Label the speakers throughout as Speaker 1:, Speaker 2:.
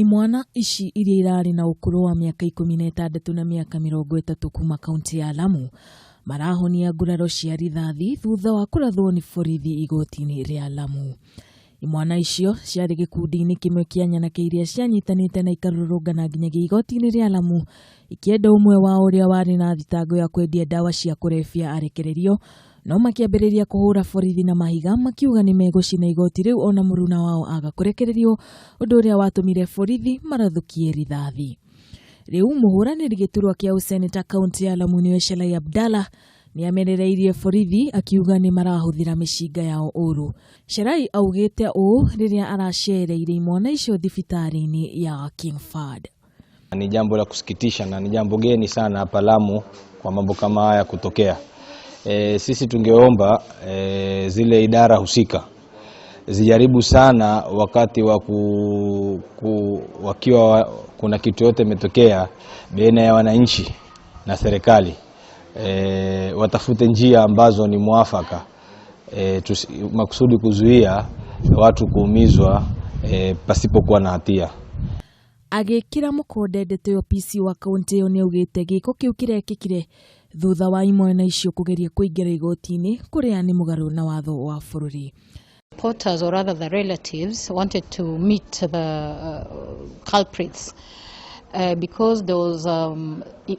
Speaker 1: Imwana ici iria irarĩ na ũkũrũ wa mĩaka 16 na mĩaka 30 kuma kaunti ya Lamu marahonia nguraro cia rithathi thutha wa kũrathwo nĩ borithi igoti-inĩ rĩa Lamu. Imwana icio ciarĩ gĩkundi-inĩ kĩmwe kĩa nyanake iria cianyitanĩte na ikarũrũngana nginyagia igoti-inĩ rĩa Lamu ikĩenda ũmwe wao ũrĩa warĩ na thitango ya kwendia ndawa cia kũrebia arekererio, no makĩambĩrĩria kũhũra borithi na mahiga makiuga nĩ megũcina igoti rĩu ona mũruna wao aga kũrekererio, ũndũ ũrĩa watũmire borithi marathũkie rithathi. Rĩu mũhũranĩri gĩturwa kĩa ũseneta kaunti ya Lamu nĩwe Shelai Abdalla nĩ amenereirie borithi akiuga nĩ marahũthĩra mĩcinga yao ũru. Sherai augĩte ũũ rĩrĩa aracereire imwana icio thibitarĩ-inĩ ya King Fahd.
Speaker 2: Ni jambo la kusikitisha na ni jambo geni sana hapa Lamu kwa mambo kama haya kutokea. Sisi tungeomba zile idara husika zijaribu sana wakati wa wakiwa kuna kitu yote imetokea baina ya wananchi na serikali, watafute njia ambazo ni mwafaka, makusudi kuzuia watu kuumizwa pasipokuwa na hatia.
Speaker 1: Agĩkĩra mũkonde ndeto ĩyo, PC wa kaunti ĩyo nĩ augĩte gĩko kĩu kĩrekĩkire thutha wa imwana icio kũgeria kũingĩra igoti-inĩ kũrĩa nĩ mũgarũ na watho wa bũrũri.
Speaker 3: Supporters, or rather the relatives, wanted to meet the culprits because there was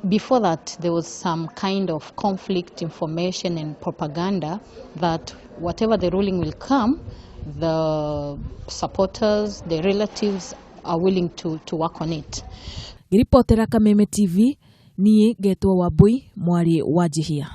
Speaker 3: before that there was some kind of conflict information and propaganda that whatever the ruling will come, the supporters, the relatives are willing to work on it.
Speaker 1: Ngĩribotera Kameme TV, niĩ ngetwo Wambui mwarĩ wa Njihia.